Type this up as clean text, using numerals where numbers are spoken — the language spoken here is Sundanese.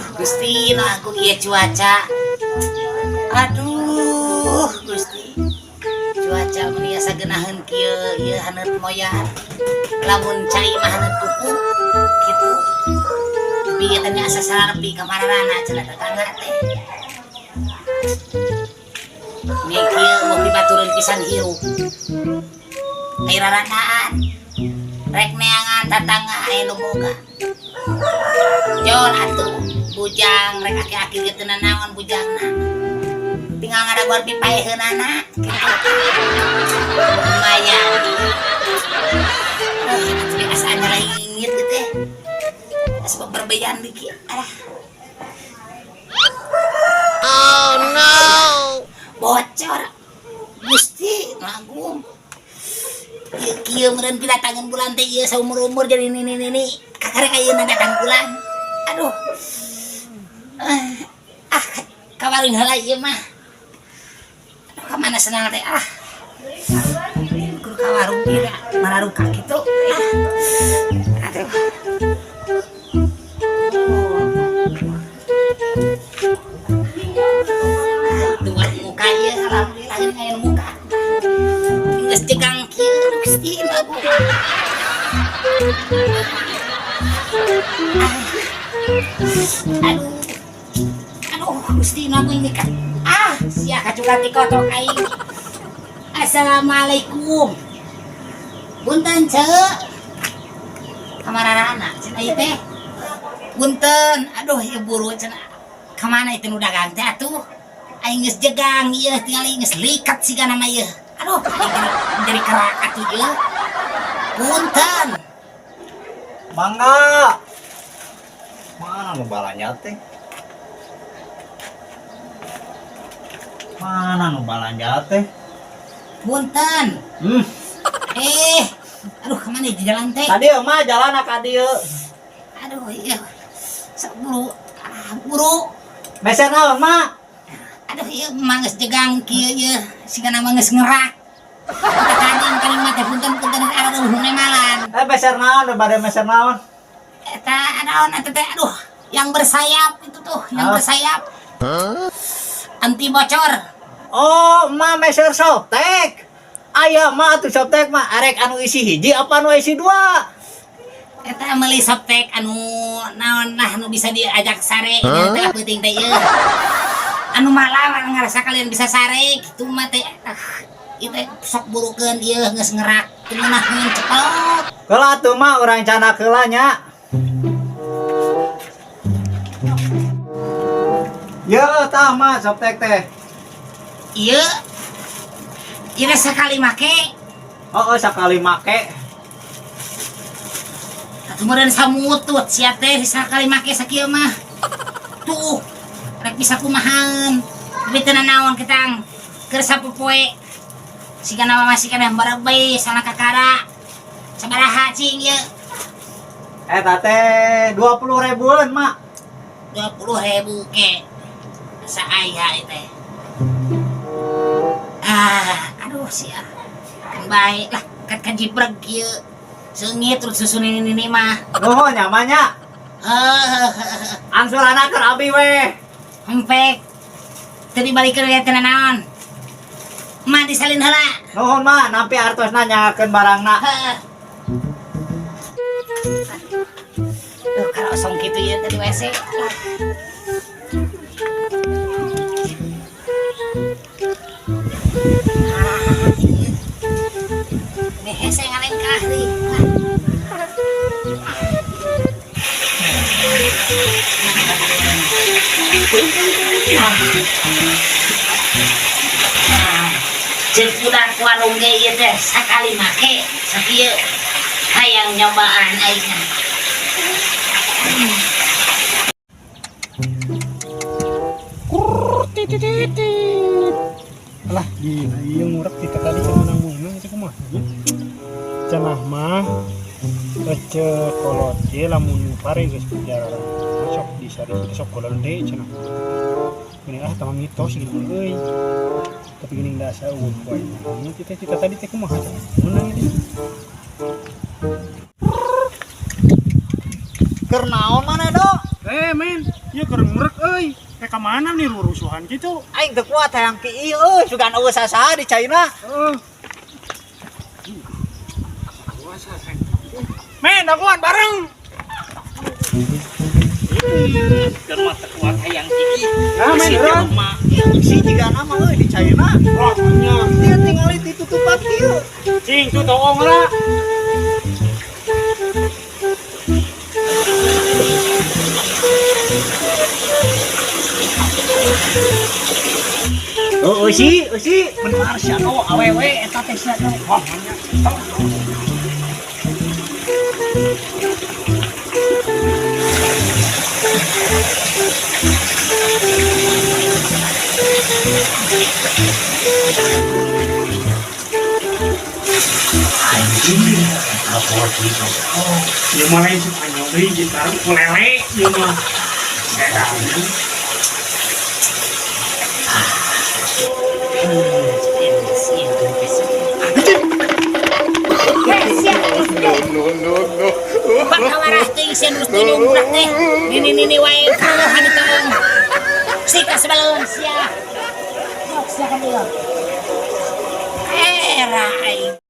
Aduh, Gusti, nu agung ieu cuaca. Aduh, Gusti. Cuaca meni asa geunaheun kieu, ieu haneut moyar. Lamun cai mah haneut kuku kitu. Tapi ieu teh asa sararepi ka mararana cenah tetangga teh. Ni kieu mun dibatureun pisan hirup. Ai rarandaan. Rek neangan tatangga aya nu boga. Jol atuh bujang rek aki-aki ge teu nanaon bujangna. Tinggal ngadaguan pipaeheunana kitu. Lumayan. Atuh asa nyalingit gitu teh. Asa berbeyan dikit. Alah. Oh no! Bocor. Gusti nu agung. Ieu kieu meureun pidatangan bulan teh ieu saumur-umur jadi nini-nini. Kakarek ayeuna datang bulan. Aduh. Ah, ka warung heula ieu mah. Aduh, ka mana senang teh ah. Kudu ka warung ieu mararuka kitu. Ah. Aduh. Ah, itu warung muka ieu, alhamdulillah ini aya nu muka. Geus jegang kieu, Gusti nu agung. Aduh. Aduh, Gusti nu agung ini kan. Ah, sia kacukan ti kotok aing. Assalamualaikum. Punten, Ceu. Kamarana cenah ieu teh? Punten, aduh ieu buru cenah. Kamana itu nu dagang teh atuh? Aing geus jegang ieu tingali geus likat sigana mah ieu. Aduh, aing jadi kerak atuh ieu. Punten. Mangga. Mana nu balanja teh? Mana nu balanja teh? Punten. Aduh kemana di jalan teh? Ka dieu mah jalan ka dieu. Aduh, iya. Sok buru. Ah, buru. Meser naon, Mak? Aduh, ieu mah geus jegang kieu ieu. Sigana mah geus ngerak. Teu kading kaling mah teh punten-punten arah ruhune malan. Meser naon, bade meser naon? Eta naon eta teh? Aduh, yang bersayap itu tuh, yang Ah. bersayap. Anti bocor. Oh, emak meser Softex. Aya mah atuh Softex mah arek anu isi hiji apa anu isi dua? Eta meuli Softex anu naon lah anu bisa diajak sare nya teh penting teh ieu. Anu malam ngerasa kalian bisa sare kitu mah teh. Ah, ieu teh sok burukeun ieu geus ngerak teu ngeunaheun cepet. Heula atuh mah urang canak heula nya. Ye tah mah Softex teh. Ieu ieu sakali make. Oh, oh sakali make. Atuh meureun samutut sia teh sakali make sakieu mah. Tuh, rek bisa kumahaan. Tapi teu nanaon ketang keur sapopoe. Sigana mah masih keneh barebei sana kakara. Sabaraha cing ieu? Eta teh 20 ribuan, Mak. 20.000 ke. Saaya ieu teh. Ah, aduh sia. Kan baik lah, kan kajibreg kieu. Seungit terus susun ini mah. Nuhun nya mah nya. Heuh. Angsuranna keur abi we. Hempek. Teu dibalikeun we teh naon. Mah disalin heula. Nuhun mah nampi artosna nyangakeun barangna. Heuh. Duh, karosong kitu ieu teh di WC. Ini hese ngalengkah deui. Ceuk budak warung ge ieu teh sakali make sakieu hayang nyobaan aing. Alah, gila, ieu ngurek kita tadi cenah meunang itu kumaha nya? Cenah mah ece kolot ge lamun pare geus berjalan. Sok disari sok kolot deui cenah. Gini ah tamang mitos gitu euy. Tapi geuning da asa eueuh ku aing. Ini kita tadi teh kumaha cenah? Meunang itu. Keur naon maneh, Dok? Men. Ieu keur ngurek euy. Rek ka mana nih rurusuhan gitu? Aing teu kuat hayang kieu euy, sugan eueuh sasaha di China. Heeh. Men, dagoan bareng. Keur mah teu kuat hayang kieu. Nah, men, Si urang. jelema. Si jiga nama euy di China. Wah, nya. Dia tingali ditutupan kieu. Cing, tuh toong lah. Oh, eusi, eusi, benar sia nu awewe eta teh sia nu. Wah, nya. Ieu mah lain Spanyol deui jeung tarung ukulele ieu mah. Edan. No, no, no. Pakawarah teuing sia nu teu nyungkrak teh. Nini-nini wae puluhan toong. Sika sebelum sia. Sok sia ka dieu. Era aing.